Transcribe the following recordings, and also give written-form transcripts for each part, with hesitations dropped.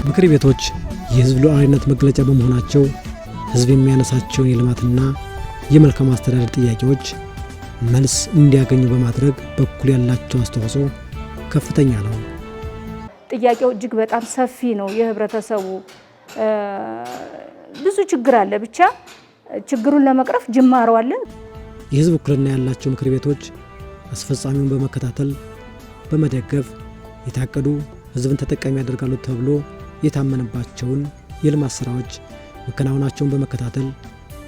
ምክር ቤቶች የህዝብ ሉዓላዊነት መገለጫ በመሆናቸው ህዝብ የሚያነሳቸውን የልማትና የመልካም አስተዳደር ጥያቄዎች መልስ እንዲያገኙ በማድረግ በኩል ያላቸው አስተዋጽኦ ከፍተኛ ነው። ጥያቄው እጅግ በጣም ሰፊ ነው። የህብረተሰቡ ብዙ ችግር አለ። ብቻ ችግሩን ለመቅረፍ ጅማሮ አለ። የህዝብ ውክልና ያላቸው ምክር ቤቶች አስፈጻሚውን በመከታተል፣ በመደገፍ የታቀዱ፣ ህዝብን ተጠቃሚ ያደርጋሉ ተብሎ የታመነባቸውን የልማት ስራዎች መከናወናቸውን በመከታተል፣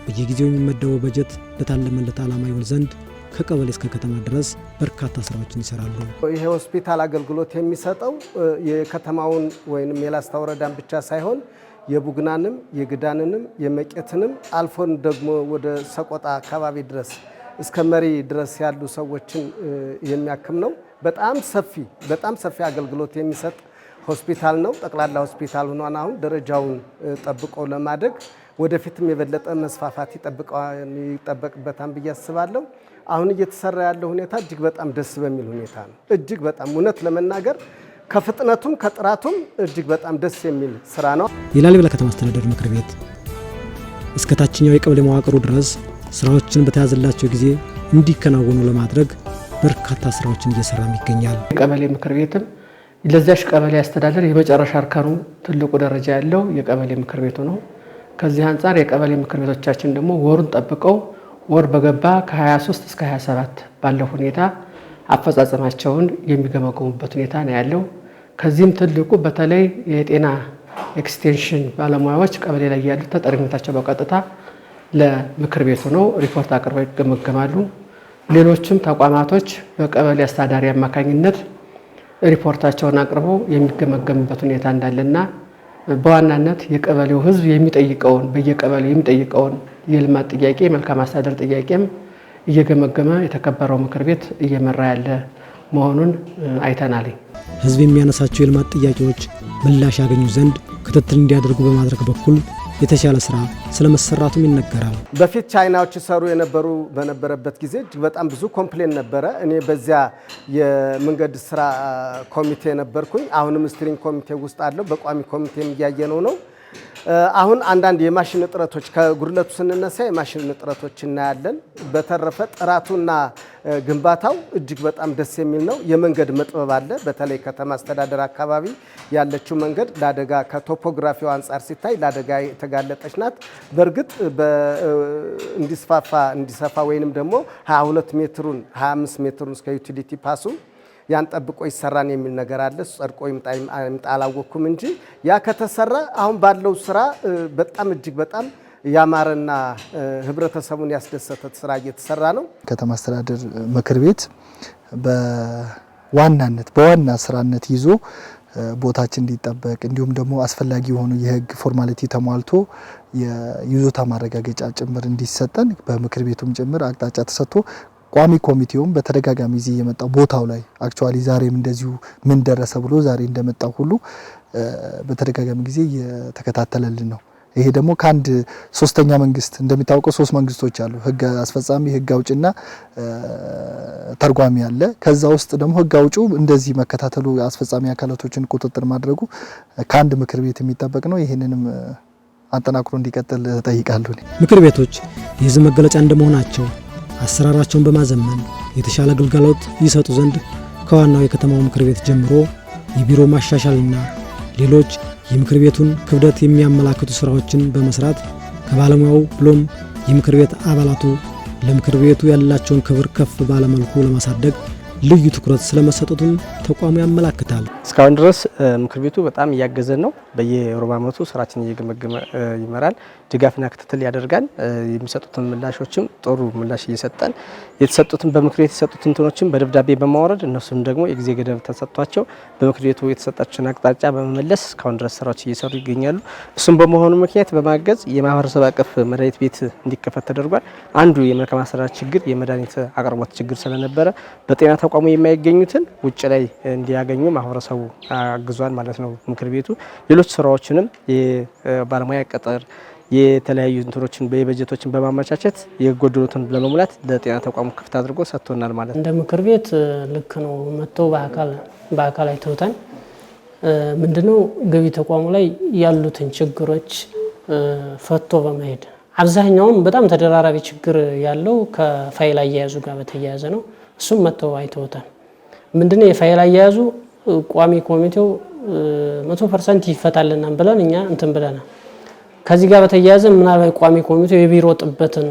በየጊዜው የሚመደበው በጀት ለታለመለት ዓላማ ይውል ዘንድ ከቀበሌ እስከ ከተማ ድረስ በርካታ ስራዎችን ይሰራሉ። ይሄ ሆስፒታል አገልግሎት የሚሰጠው የከተማውን ወይም የላስታ ወረዳን ብቻ ሳይሆን የቡግናንም፣ የግዳንንም፣ የመቄትንም አልፎን ደግሞ ወደ ሰቆጣ አካባቢ ድረስ እስከ መሪ ድረስ ያሉ ሰዎችን የሚያክም ነው። በጣም ሰፊ አገልግሎት የሚሰጥ ሆስፒታል ነው። ጠቅላላ ሆስፒታል ሆኗን አሁን ደረጃውን ጠብቆ ለማደግ ወደፊትም የበለጠ መስፋፋት ይጠበቅበታል ብዬ አስባለሁ። አሁን እየተሰራ ያለው ሁኔታ እጅግ በጣም ደስ በሚል ሁኔታ ነው። እጅግ በጣም እውነት ለመናገር ከፍጥነቱም ከጥራቱም እጅግ በጣም ደስ የሚል ስራ ነው። የላሊበላ ከተማ አስተዳደር ምክር ቤት እስከ ታችኛው የቀበሌ መዋቅሩ ድረስ ስራዎችን በተያዘላቸው ጊዜ እንዲከናወኑ ለማድረግ በርካታ ስራዎችን እየሰራም ይገኛል። የቀበሌ ምክር ቤትም ለዚያች ቀበሌ አስተዳደር የመጨረሻ እርከኑ ትልቁ ደረጃ ያለው የቀበሌ ምክር ቤቱ ነው። ከዚህ አንጻር የቀበሌ ምክር ቤቶቻችን ደግሞ ወሩን ጠብቀው ወር በገባ ከ23 እስከ 27 ባለው ሁኔታ አፈጻጸማቸውን የሚገመገሙበት ሁኔታ ነው ያለው። ከዚህም ትልቁ በተለይ የጤና ኤክስቴንሽን ባለሙያዎች ቀበሌ ላይ ያሉት ተጠሪነታቸው በቀጥታ ለምክር ቤቱ ነው። ሪፖርት አቅርበው ይገመገማሉ። ሌሎችም ተቋማቶች በቀበሌ አስተዳዳሪ አማካኝነት ሪፖርታቸውን አቅርበው የሚገመገምበት ሁኔታ እንዳለና በዋናነት የቀበሌው ሕዝብ የሚጠይቀውን፣ በየቀበሌው የሚጠይቀውን የልማት ጥያቄ፣ የመልካም አስተዳደር ጥያቄም እየገመገመ የተከበረው ምክር ቤት እየመራ ያለ መሆኑን አይተናል። ህዝብ የሚያነሳቸው የልማት ጥያቄዎች ምላሽ ያገኙ ዘንድ ክትትል እንዲያደርጉ በማድረግ በኩል የተሻለ ስራ ስለመሰራቱም ይነገራል። በፊት ቻይናዎች ይሰሩ የነበሩ በነበረበት ጊዜ እጅግ በጣም ብዙ complain ነበረ። እኔ በዚያ የመንገድ ስራ ኮሚቴ ነበርኩኝ። አሁንም steering ኮሚቴ ውስጥ አለሁ። በቋሚ ኮሚቴም እያየነው ነው። አሁን አንዳንድ የማሽን እጥረቶች፣ ከጉድለቱ ስንነሳ የማሽን እጥረቶች እናያለን። በተረፈ ጥራቱና ግንባታው እጅግ በጣም ደስ የሚል ነው። የመንገድ መጥበብ አለ። በተለይ ከተማ አስተዳደር አካባቢ ያለችው መንገድ ለአደጋ ከ topography ው አንጻር ሲታይ ለአደጋ የተጋለጠች ናት። በእርግጥ እንዲስፋፋ፣ እንዲሰፋ ወይንም ደግሞ 22 ሜትሩን፣ 25 ሜትሩን እስከ utility path ኡ ያን ጠብቆ ይሰራን የሚል ነገር አለ። እሱ ጸድቆ ይምጣ ይምጣ አላወቅኩም እንጂ ያ ከተሰራ አሁን ባለው ስራ በጣም እጅግ በጣም ያማረና ህብረተሰቡን ያስደሰተ ስራ እየተሰራ ነው። ከተማ አስተዳደር ምክር ቤት በዋናነት በዋና ስራነት ይዞ ቦታችን እንዲጠበቅ እንዲሁም ደግሞ አስፈላጊ የሆኑ የህግ formality ተሟልቶ የይዞታ ማረጋገጫ ጭምር እንዲሰጠን በምክር ቤቱም ጭምር አቅጣጫ ተሰጥቶ ቋሚ ኮሚቴውም በተደጋጋሚ እዚህ እየመጣው ቦታው ላይ actually ዛሬም እንደዚሁ ምን ደረሰ ብሎ ዛሬ እንደመጣው ሁሉ በተደጋጋሚ ጊዜ እየተከታተለልን ነው። ይሄ ደግሞ ከአንድ ሶስተኛ መንግስት፣ እንደሚታወቀው ሶስት መንግስቶች አሉ። ህግ አስፈጻሚ፣ ህግ አውጭና ተርጓሚ አለ። ከዛ ውስጥ ደግሞ ህግ አውጪው እንደዚህ መከታተሉ፣ አስፈጻሚ አካላቶችን ቁጥጥር ማድረጉ ከአንድ ምክር ቤት የሚጠበቅ ነው። ይህንንም አጠናክሮ እንዲቀጥል እጠይቃለሁ። ምክር ቤቶች የህዝብ መገለጫ እንደመሆናቸው አሰራራቸውን በማዘመን የተሻለ አገልግሎት ይሰጡ ዘንድ ከዋናው የከተማው ምክር ቤት ጀምሮ የቢሮ ማሻሻልና ሌሎች የምክር ቤቱን ክብደት የሚያመላክቱ ስራዎችን በመስራት ከባለሙያው ብሎም የምክር ቤት አባላቱ ለምክር ቤቱ ያላቸውን ክብር ከፍ ባለ መልኩ ለማሳደግ ልዩ ትኩረት ስለመሰጠቱም ተቋሙ ያመላክታል። እስካሁን ድረስ ምክር ቤቱ በጣም እያገዘን ነው። በየሩብ ዓመቱ ስራችን እየገመገመ ይመራል፣ ድጋፍና ክትትል ያደርጋል። የሚሰጡትን ምላሾችም ጥሩ ምላሽ እየሰጠን፣ የተሰጡትን በምክር ቤት የተሰጡትን እንትኖችም በደብዳቤ በማውረድ እነሱም ደግሞ የጊዜ ገደብ ተሰጥቷቸው በምክር ቤቱ የተሰጣቸውን አቅጣጫ በመመለስ እስካሁን ድረስ ስራዎች እየሰሩ ይገኛሉ። እሱም በመሆኑ ምክንያት በማገዝ የማህበረሰብ አቀፍ መድኃኒት ቤት እንዲከፈት ተደርጓል። አንዱ የመልካም አስተዳደር ችግር የመድኃኒት አቅርቦት ችግር ስለነበረ በጤና ተቋሙ የማይገኙትን ውጭ ላይ እንዲያገኙ ማህበረሰቡ አግዟል ማለት ነው። ምክር ቤቱ ሌሎች ስራዎችንም የባለሙያ ቅጥር፣ የተለያዩ እንትኖችን የበጀቶችን በማመቻቸት የጎደሉትን ለመሙላት ለጤና ተቋሙ ክፍት አድርጎ ሰጥቶናል ማለት ነው። እንደ ምክር ቤት ልክ ነው። መጥተው በአካል አይተውታል። ምንድነው ገቢ ተቋሙ ላይ ያሉትን ችግሮች ፈቶ በመሄድ አብዛኛውም በጣም ተደራራቢ ችግር ያለው ከፋይል አያያዙ ጋር በተያያዘ ነው። እሱም መጥተው አይተውታል። ምንድነው የፋይል አያያዙ ቋሚ ኮሚቴው 100% ይፈታልናል ብለን እኛ እንትን ብለናል። ከዚህ ጋር በተያያዘ ምናልባት ቋሚ ኮሚቴው የቢሮ ጥበትን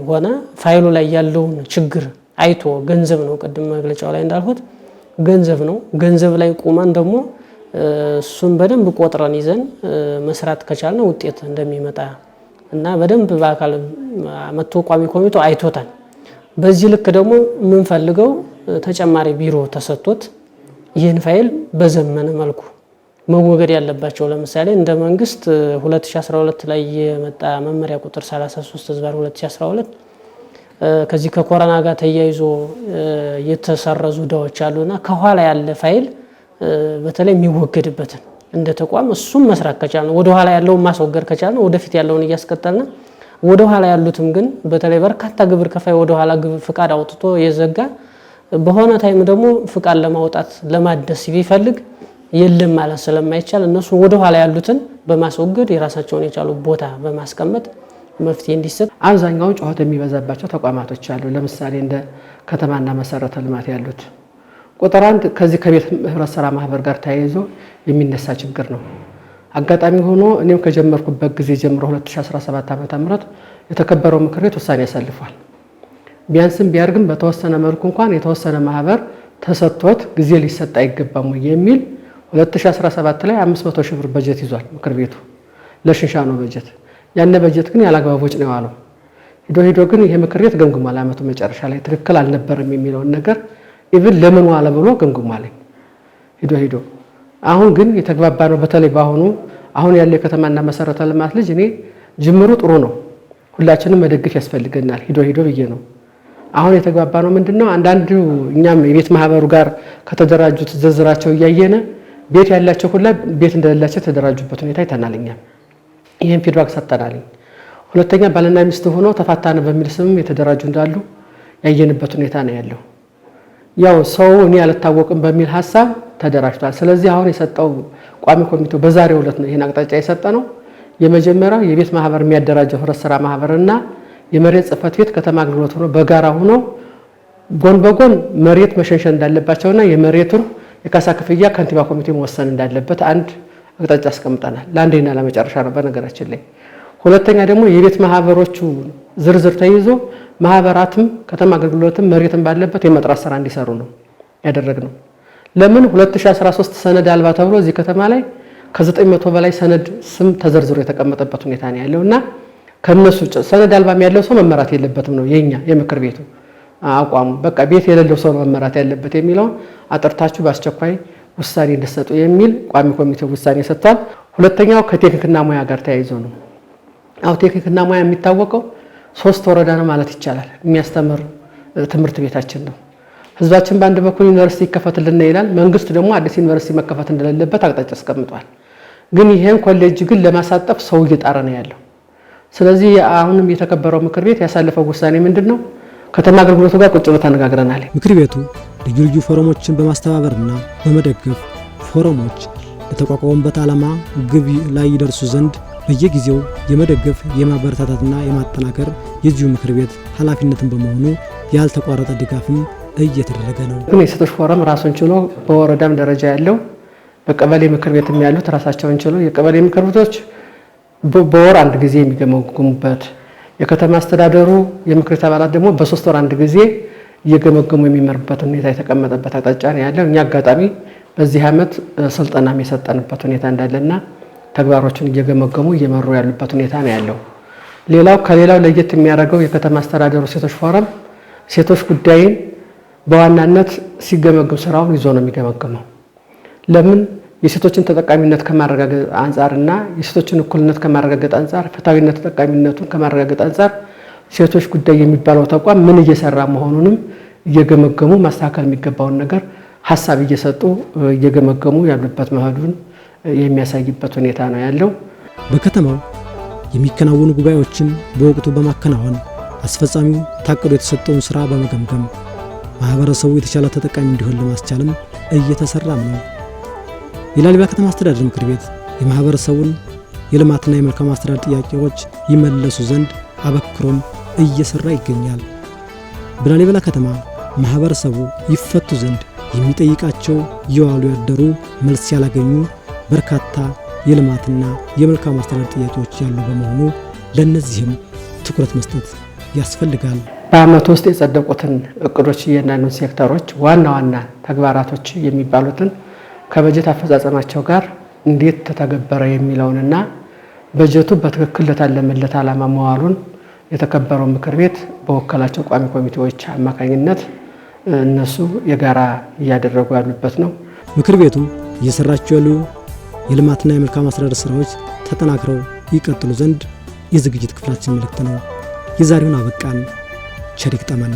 ሆነ ፋይሉ ላይ ያለውን ችግር አይቶ ገንዘብ ነው፣ ቅድም መግለጫው ላይ እንዳልኩት ገንዘብ ነው። ገንዘብ ላይ ቁመን ደግሞ እሱን በደንብ ቆጥረን ይዘን መስራት ከቻልን ውጤት እንደሚመጣ እና በደንብ በአካል መጥቶ ቋሚ ኮሚቴው አይቶታል። በዚህ ልክ ደግሞ የምንፈልገው ተጨማሪ ቢሮ ተሰጥቶት ይህን ፋይል በዘመነ መልኩ መወገድ ያለባቸው፣ ለምሳሌ እንደ መንግስት 2012 ላይ የመጣ መመሪያ ቁጥር 33/2012 ከዚህ ከኮሮና ጋር ተያይዞ የተሰረዙ ዕዳዎች አሉና ከኋላ ያለ ፋይል በተለይ የሚወገድበትን እንደ ተቋም እሱም መስራት ከቻልን፣ ወደ ኋላ ያለውን ማስወገድ ከቻልን ወደፊት ያለውን እያስቀጠልን፣ ወደ ኋላ ያሉትም ግን በተለይ በርካታ ግብር ከፋይ ወደ ኋላ ፍቃድ አውጥቶ የዘጋ፣ በሆነ time ደግሞ ፍቃድ ለማውጣት ለማደስ ቢፈልግ የለም ማለት ስለማይቻል እነሱ ወደ ኋላ ያሉትን በማስወገድ የራሳቸውን የቻሉ ቦታ በማስቀመጥ መፍትሄ እንዲሰጥ። አብዛኛው ጩኸት የሚበዛባቸው ተቋማቶች አሉ። ለምሳሌ እንደ ከተማና መሰረተ ልማት ያሉት ቁጥር አንድ ከዚህ ከቤት ህብረት ስራ ማህበር ጋር ተያይዞ የሚነሳ ችግር ነው። አጋጣሚ ሆኖ እኔም ከጀመርኩበት ጊዜ ጀምሮ 2017 ዓ.ም የተከበረው ምክር ቤት ውሳኔ ያሳልፏል። ቢያንስም ቢያርግም በተወሰነ መልኩ እንኳን የተወሰነ ማህበር ተሰጥቶት ጊዜ ሊሰጥ አይገባም የሚል 2017 ላይ 500 ሺህ ብር በጀት ይዟል ምክር ቤቱ ለሽንሻኖ በጀት። ያነ በጀት ግን ያላግባብ ወጪ ነው የዋለው። ሂዶ ሂዶ ግን ይሄ ምክር ቤት ገምግሟል። አመቱ መጨረሻ ላይ ትክክል አልነበረም የሚለውን ነገር even ለምን ዋለ ብሎ ገምግሟል። ሂዶ ሂዶ አሁን ግን የተግባባ ነው። በተለይ በአሁኑ አሁን ያለው የከተማና መሰረተ ልማት ልጅ እኔ ጅምሩ ጥሩ ነው፣ ሁላችንም መደገፍ ያስፈልገናል። ሂዶ ሂዶ ብዬ ነው። አሁን የተግባባ ነው ምንድነው፣ አንዳንዱ እኛም የቤት ማህበሩ ጋር ከተደራጁት ዝርዝራቸው እያየነ ቤት ያላቸው ሁላ ቤት እንደሌላቸው የተደራጁበት ሁኔታ አይተናል። እኛም ይህን feedback ሰጥተናል። ሁለተኛ ባልና ሚስት ሆኖ ተፋታን በሚል ስም የተደራጁ እንዳሉ ያየንበት ሁኔታ ነው ያለው። ያው ሰው እኔ አልታወቅም በሚል ሀሳብ ተደራጅቷል። ስለዚህ አሁን የሰጠው ቋሚ ኮሚቴው በዛሬው ዕለት ነው ይሄን አቅጣጫ የሰጠ ነው። የመጀመሪያው የቤት ማህበር የሚያደራጀው ህብረት ስራ ማህበርና የመሬት ጽሕፈት ቤት ከተማ አገልግሎት ሆኖ በጋራ ሆኖ ጎን በጎን መሬት መሸንሸን እንዳለባቸውና የመሬቱን የካሳ ክፍያ ከንቲባ ኮሚቴ መወሰን እንዳለበት አንድ አቅጣጫ አስቀምጠናል። ለአንዴና ለመጨረሻ ነው በነገራችን ላይ። ሁለተኛ ደግሞ የቤት ማህበሮቹ ዝርዝር ተይዞ ማህበራትም ከተማ አገልግሎትም መሬትም ባለበት የመጥራት ስራ እንዲሰሩ ነው ያደረግነው። ለምን 2013 ሰነድ አልባ ተብሎ እዚህ ከተማ ላይ ከ900 በላይ ሰነድ ስም ተዘርዝሮ የተቀመጠበት ሁኔታ ነው ያለውና ከነሱ ሰነድ አልባም ያለው ሰው መመራት የለበትም ነው የኛ የምክር ቤቱ አቋሙ። በቃ ቤት የሌለው ሰው መመራት ያለበት የሚለውን አጥርታችሁ በአስቸኳይ ውሳኔ እንዲሰጡ የሚል ቋሚ ኮሚቴው ውሳኔ ሰጥቷል። ሁለተኛው ከቴክኒክና ሙያ ጋር ተያይዞ ነው። አው ቴክኒክና ሙያ የሚታወቀው 3 ወረዳ ነው ማለት ይቻላል የሚያስተምር ትምህርት ቤታችን ነው። ህዝባችን በአንድ በኩል ዩኒቨርሲቲ ይከፈትልና ይላል፣ መንግስት ደግሞ አዲስ ዩኒቨርሲቲ መከፈት እንደሌለበት አቅጣጫ አስቀምጧል። ግን ይሄን ኮሌጅ ግን ለማሳጠፍ ሰው እየጣረ ነው ያለው። ስለዚህ አሁንም የተከበረው ምክር ቤት ያሳለፈው ውሳኔ ምንድነው? ከተማ አገልግሎቱ ጋር ቁጭ ብለን ተነጋግረናል። ምክር ቤቱ ልዩ ልዩ ፎረሞችን በማስተባበርና በመደገፍ ፎረሞች ለተቋቋሙበት ዓላማ ግብ ላይ ይደርሱ ዘንድ በየጊዜው የመደገፍ፣ የማበረታታትና የማጠናከር የዚሁ ምክር ቤት ኃላፊነትን በመሆኑ ያልተቋረጠ ድጋፍም እየተደረገ ነው። ግን የሴቶች ፎረም ራሱን ችሎ በወረዳም ደረጃ ያለው በቀበሌ ምክር ቤትም ያሉት ራሳቸውን ችሎ የቀበሌ ምክር ቤቶች በወር አንድ ጊዜ የሚገመግሙበት፣ የከተማ አስተዳደሩ የምክር ቤት አባላት ደግሞ በ3 ወር አንድ ጊዜ እየገመገሙ የሚመሩበት ሁኔታ የተቀመጠበት አቅጣጫ ነው ያለው። እኛ አጋጣሚ በዚህ ዓመት ስልጠናም የሰጠንበት ሁኔታ እንዳለና ተግባሮችን እየገመገሙ እየመሩ ያሉበት ሁኔታ ነው ያለው። ሌላው ከሌላው ለየት የሚያደርገው የከተማ አስተዳደሩ ሴቶች ፎረም ሴቶች ጉዳይን በዋናነት ሲገመግም ስራውን ይዞ ነው የሚገመግመው። ለምን የሴቶችን ተጠቃሚነት ከማረጋገጥ አንፃርና የሴቶችን እኩልነት ከማረጋገጥ አንፃር፣ ፍትሃዊነት ተጠቃሚነቱን ከማረጋገጥ አንፃር ሴቶች ጉዳይ የሚባለው ተቋም ምን እየሰራ መሆኑንም እየገመገሙ ማስተካከል የሚገባውን ነገር ሀሳብ እየሰጡ እየገመገሙ ያሉበት መሄዱን የሚያሳይበት ሁኔታ ነው ያለው። በከተማው የሚከናወኑ ጉባኤዎችን በወቅቱ በማከናወን አስፈጻሚው ታቅዶ የተሰጠውን ስራ በመገምገም ማህበረሰቡ የተሻለ ተጠቃሚ እንዲሆን ለማስቻልም እየተሰራም ነው። የላሊበላ ከተማ አስተዳደር ምክር ቤት የማህበረሰቡን የልማትና የመልካም አስተዳደር ጥያቄዎች ይመለሱ ዘንድ አበክሮም እየሰራ ይገኛል። በላሊበላ ከተማ ማህበረሰቡ ይፈቱ ዘንድ የሚጠይቃቸው የዋሉ ያደሩ መልስ ያላገኙ በርካታ የልማትና የመልካም አስተዳደር ጥያቄዎች ያሉ በመሆኑ ለእነዚህም ትኩረት መስጠት ያስፈልጋል። በዓመቱ ውስጥ የጸደቁትን እቅዶች እያንዳንዱን ሴክተሮች ዋና ዋና ተግባራቶች የሚባሉትን ከበጀት አፈጻጸማቸው ጋር እንዴት ተተገበረ የሚለውንና በጀቱ በትክክል ለታለመለት ዓላማ መዋሉን የተከበረው ምክር ቤት በወከላቸው ቋሚ ኮሚቴዎች አማካኝነት እነሱ የጋራ እያደረጉ ያሉበት ነው። ምክር ቤቱ እየሰራቸው ያሉ የልማትና የመልካም አስተዳደር ስራዎች ተጠናክረው ይቀጥሉ ዘንድ የዝግጅት ክፍላችን መልእክት ነው። የዛሬውን አበቃን። ቸር ይግጠመን።